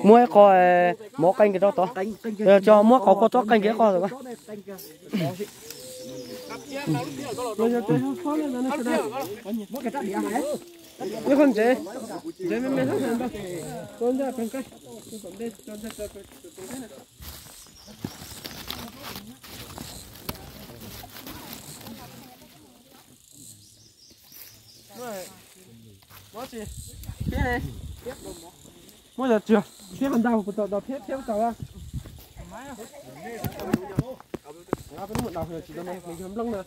Muab ib qho mov qee kiag rau tod. Tso muab qhov kua txob qee kiag ib qho. Muab yog tsis thiab ntau, tau tau thiab thiab tau. Peb lub mus daus tsis tau, nws yog nplooj na.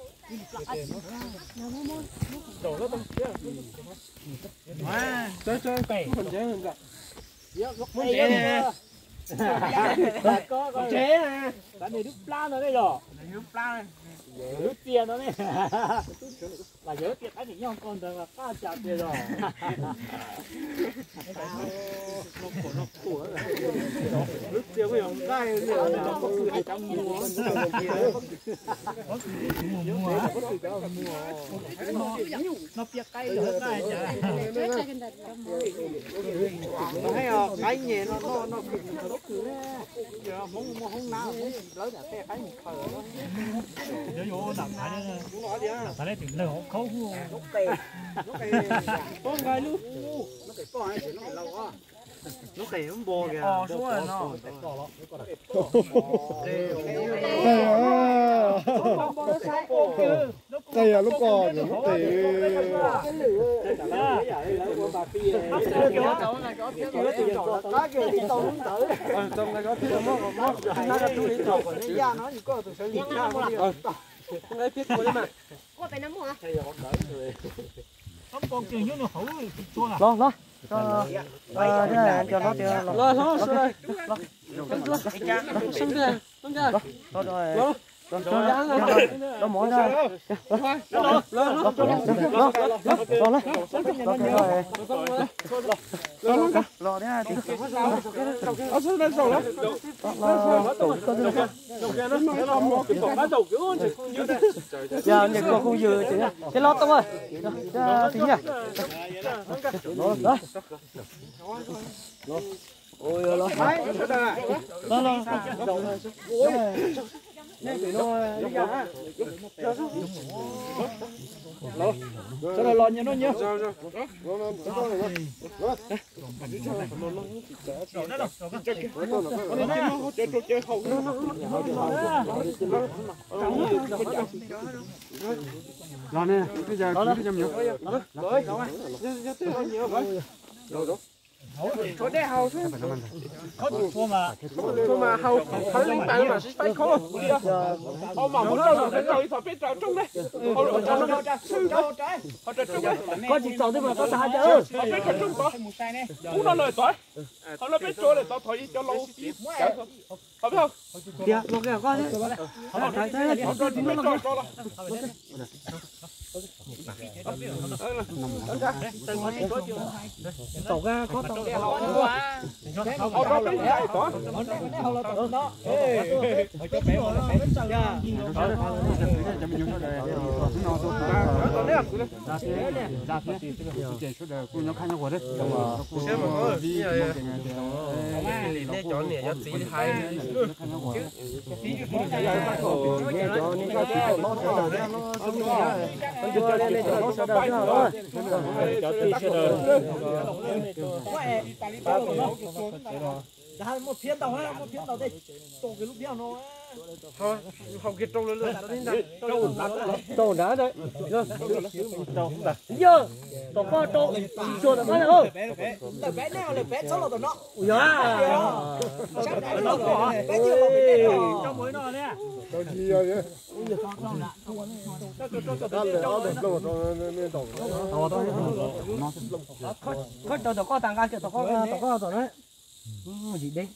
Tsev, tsev, muab ntsev ntawm. Tsev na. Lub plab no ne yog. Lub txia no ne. Mas yog lub txia qaib nim nyob ko ntawd mas qab cas tiag yog. Lub txia kuj yog nqaij li. Qaib nyem no noj noj kws thaum lub kws, Hmoob muaj hoob nab Hmoob tsis lawv nram tej qaib mus khaws. Lub qe, lub qe, lub qe poj, lub qe laus, lub qe lub npo kiag. Qe lub ko, lub qe. Los, los. Los, los. Yog niam koj kuj yws ces los tau, txiv nyiaj. Los ne, twb yog, twb yog me nyuam. Tshuav dej haus xwb. Tshuav mas haus, haus li tas mas sib faib khaub. Haus mas muab rau, rau ib thom peb rau rooj ne. Haus rau rooj ne. Haus peb rau rooj tod. Ub no lawm tod. Haus no peb rau lawm tod, thov ib co los ua pib. Haus peb haus. Haus rau peb rau los. Cov niam cov txiv li hais. Muaj phiab ntau, muaj phiab ntau tej, tua kiag lub phiab no. Haus kiag rau lawm. Rau nrad. Yog tom koj rau, tsis tsuag tom koj na. Lawm peb ne, lawm peb txhob los tom no. Yog. Koj rau tom koj tas nqa kiag tom koj, tom koj tom na. Zim deb.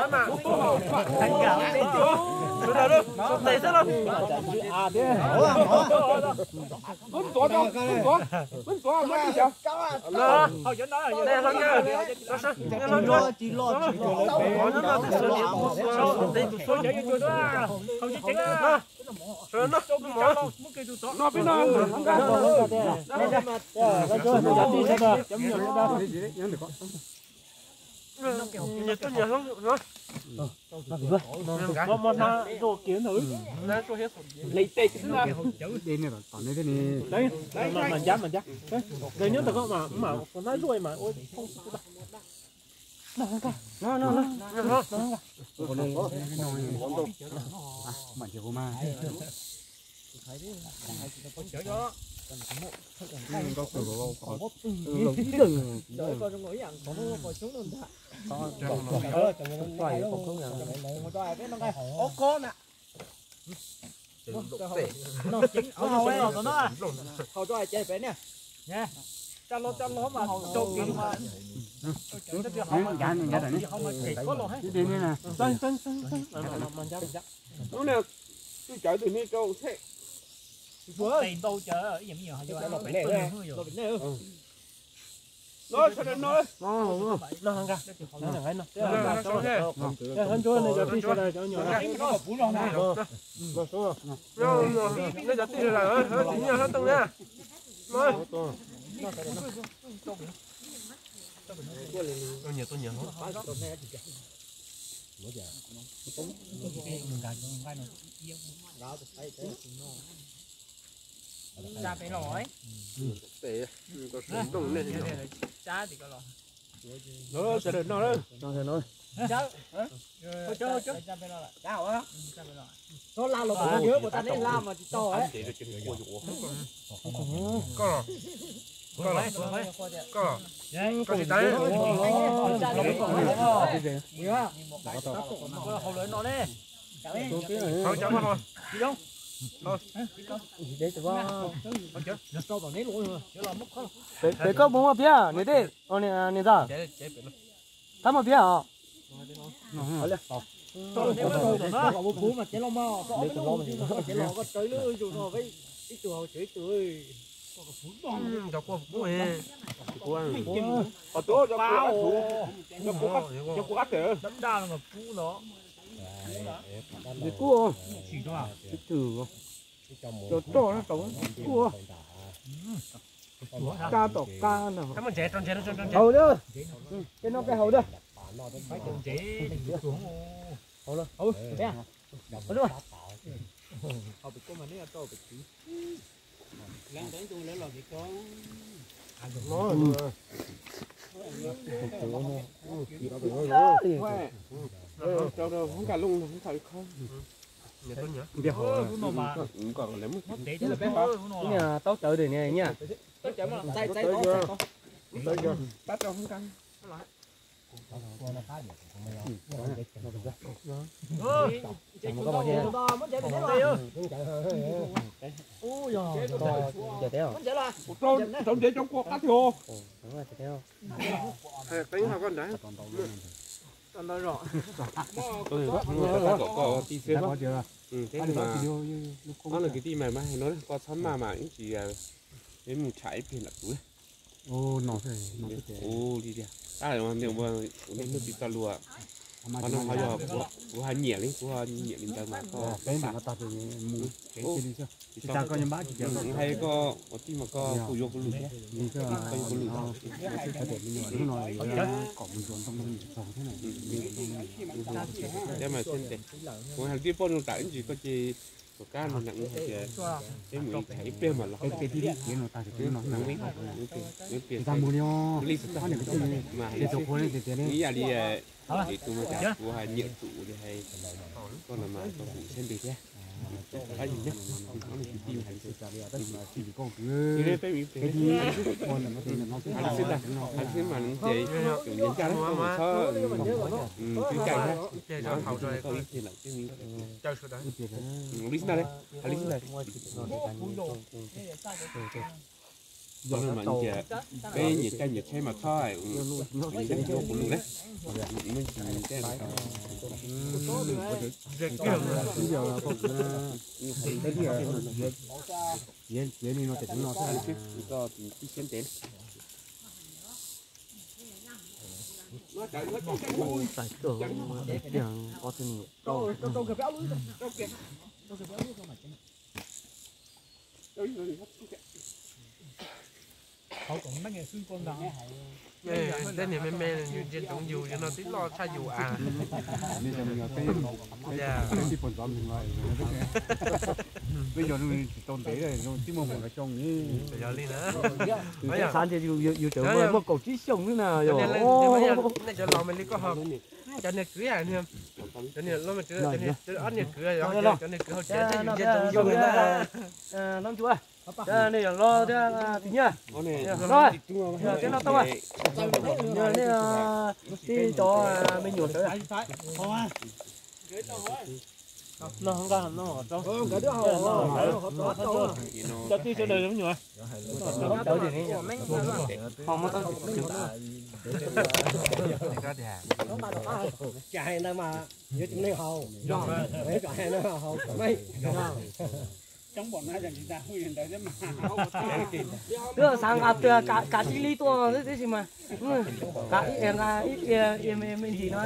Lub no twb cawv tus nej rau thiab. No sawv daws no. Nej cov tij sawv daws, nej cov tij sawv daws, Sawv daws no. Koj los, koj los, koj los. Koj tsis tau. Hauv lawv no ne. Hauv cov hauv. Pem koj mus muaj piab niam tij, niam ntxawm. Thab muaj piab os. Nws kub, cov roj no tau kub. Kab tom kab no. Haus na, tej no koj haus na. Haus na. Niag taub cawv dej niag nyiaj. Rau ntsev rau kua qab thiab. Qeeb ho koj nrad. Kom koj ti xwb. Ob no kwv tij mas mas hais no koj txhob maj mas ib ntsis peb mus tsham ib pliag nram kuv. Ua li tiag, tab ua nej hnub tsis tau luag, qhov no ho yog kuv ho nyiam li, kuv ho nyiam li ntawd mas koj peb mam tag mus tsis tau koj nyob npab tsis tias hais koj ua tij mas koj kuj yuav kuv lus thiab. Koj yuav kuv lus thiab mas thiab tes, kuv hais tib poj nug tam ib ntsis koj ces tom qab no nram hais tias peb mus ib pliag mas los. Ib yam li ces tus mas cas kuv ho nyiam tus li hais koj los mas koj kuj siab ntev thiab. Qab yig thiab, ob niag kwv tij hais li xwb. Peb mus ib pliag, hais li xwb ntag, hais li xwb mas ces tus nyias ncaj txhob twb ncaj thiab. Koj ib pliag lawm peb mus ib pliag. Li xwb ntag, hais li xwb ntag. Peb nyiam caij nyiam tsheb mas txhob hais, kuv lus na. Tej niag me me ntsia ntsoov yus, yus no twb loj tshaj yus as. Peb yog tsis tau ntev, tib muaj mus los xyoo ni. Yog li na. Xav tias yus tseem muaj kaum tsib xyoo xwb na yog. Nej cov laus mas li koj ho, cov niag kwv, ob niag kwv, cov niag kwv hauv tsev, nej yog los thiab Tis Nyiaj, los thiab Noj Tooj, nej tij cov me nyuam sawv. Cov tij sawv daws me nyuam. Twb xav nqa kav tib li tuaj tib si mas, nqa ib, nqa ib, me ntsis no.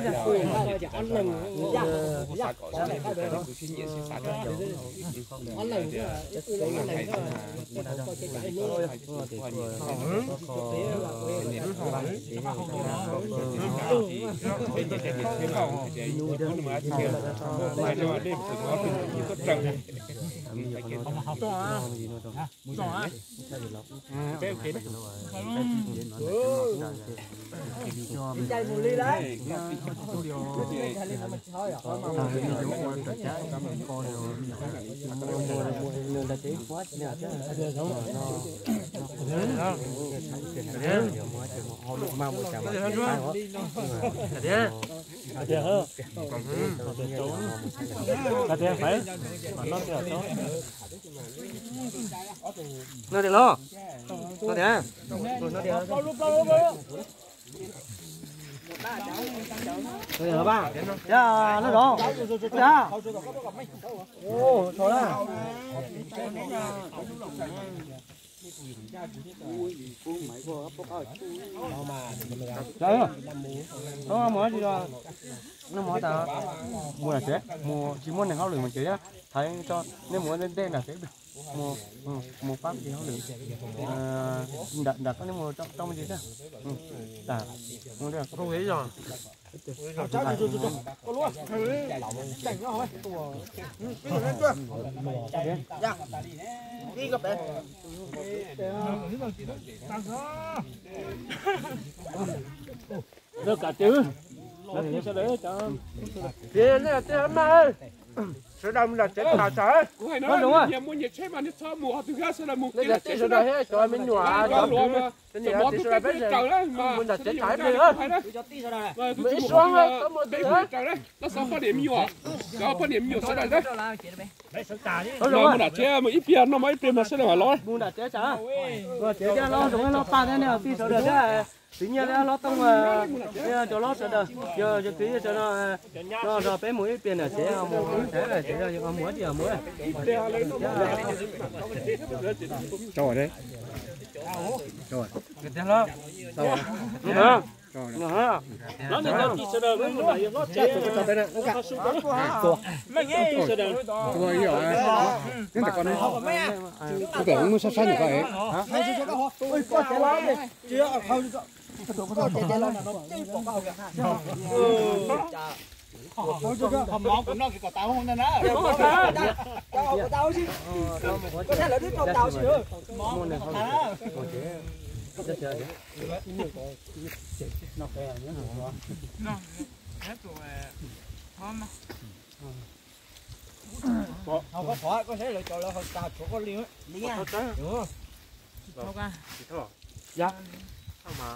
No tiag los, no tiag, no tiag. Thiab no los, Txhob mus dab tsi, mus nram tsev, mus tsis muaj neeg hauj lwm mus tsev thiab, thaiv tso, nej mus ua ntej nram tsev, mus pab tsis hauj lwm, nram koj nej mus tso me ntsis thiab. Lawv kam tias, lawv tij sawv daws, nej tij ma, sawv daws mus nram tsev tas tsam. Kuv hais no, niag muaj nyias tsheb mas niag txhob mus, ho twg sawv daws mus, nej cov tij sawv daws thiab cov me nyuam, cov kwv, cov niam cov txiv sawv daws peb mus nram tsev tas ib pliag. Mus ib suab, txhob mus twg. Poj niam me nyuam, cov poj niam me nyuam sawv daws, mus nram tsev mus ib pliag, noj mov ib pliag mas sawv daws mam los. Mus nram tsev tas, los tsev thiab, los zoo los pab thiab nej tij sawv daws thiab. Tij Nyiaj thiab Hlob Tooj, cov hlob sawv daws, yog cov kwv sawv daws, no peb mus ib pliag nram tsev, mus ib pliag nram tsev, mus ib pliag mus.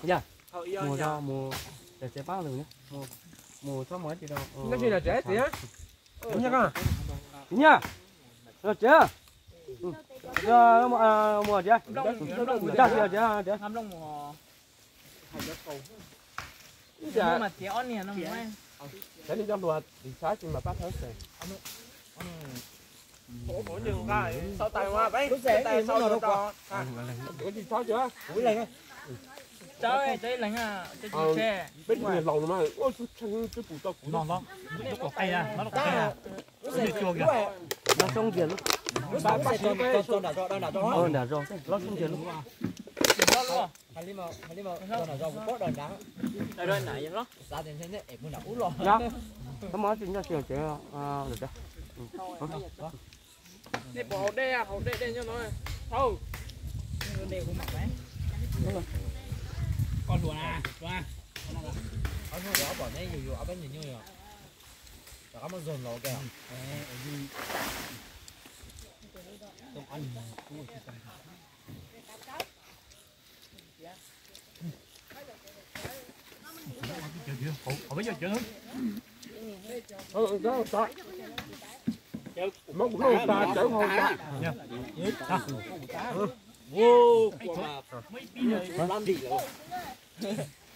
Yog, mus, mus, tsev pab lawm, mus txhob mus dab tsi rau. Nyiaj, los tsev. Mus tias, mus tias, tias. Ib tsam, mas tias ob niag no mus. Saib nej coj hluas ris tshab tsis mas pab thawb xwb. Ua tsis tshab tsis. Peb tug niag laus no mas ua tsis tshee twb pum tau kuv no. Los soob ntiag lub. Nram zos los soob ntiag lub. Koj muab tsis nyob tsis ces lawm. Nej pom haus dej, haus dej dej nyob no. Haus. Koj hluas na, hluas na. Ob hnub ob pom neb yus yus ob peb nyuag nyuj yog rov qab muab zog los ke.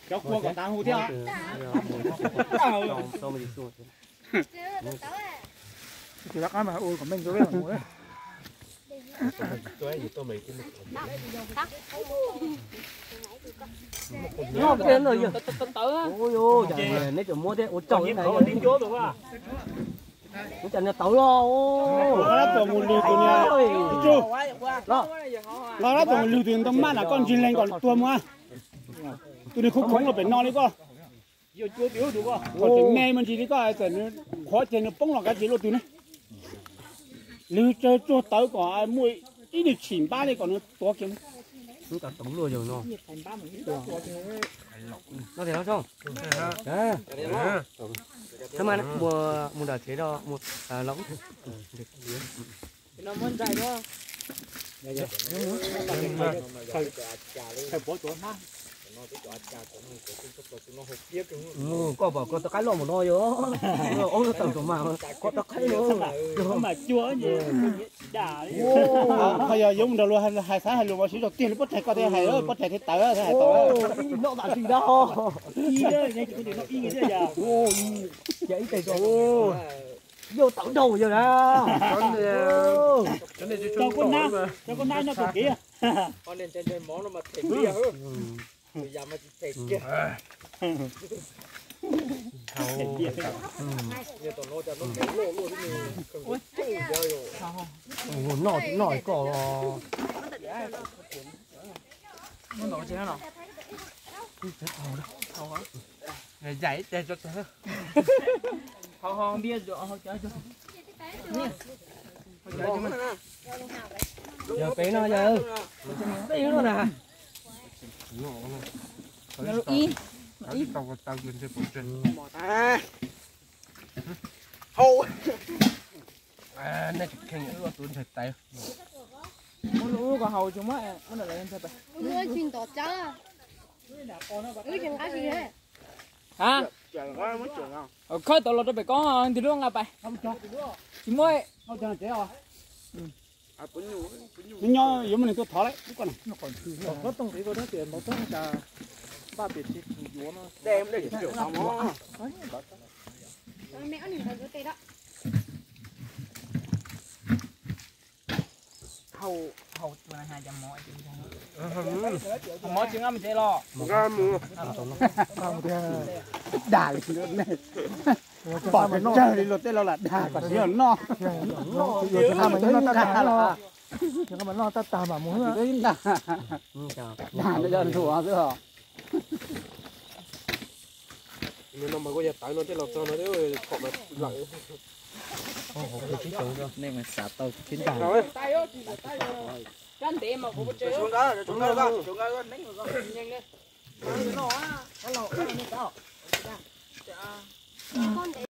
Cov kua kom tas hu thiab. Tsis rov qab mas ua kom meej rau peb mus. Noj kiag no yog. Ua yog, neb tseem muab thiab ua tsaug li ntawd. Ua cas nws tawv los. Nqa rab tsuas mus lwg tus niag, Nqa rab tsuas mus lwg tus ntoo maj na, koj ntsis leeg kom tuag mus. Tus niag khoov khoov los pem no li koj. Kom tseem me me ntsis li koj, txawm nws qhuav ces nws poob los kav tsis luaj twg ne. Lwg tsawg tsuag tawv kom muaj ib niag tshim npab li kom nws tuav kiag. Tab mas mus nram tsev los. Koj pom koj tau qaib loj mus no yog, ob tawm tus mas koj tau qaib no. Qhov yog yuav mus nrog luag hais xav hais lus mas siv zog tiag li, pob tsaig koj thiaj hais, pob tsaig thiaj tawv, thiaj hais tau. Noj tam sim no. Ib tes, yog tawv dhau yog na. Cov koj nab, cov koj nab nyob txoj kev. Noj, noj koj. Yog peb no yog, peb no na. Nej tseem kheej ua tus ntxhais tais. Muab lub ub kom haus tsis muab, muab ntawm lawv ntxhais tais. Ha, khawb tau los rau pem koob ntws lub nqa pais. Tsis muab. Nws nyob yuav muab nws tuaj thov lawm. Mov tsis nqa mus tsev los? Dag li, pom tsawg li luag tej laus lam dag kom siv los noj. Dag, dag, dag, dag, dag. Nws no mas kuj yog tawv no tej los txog no khom mas lawm. Nej mas xav tau thiab ntag.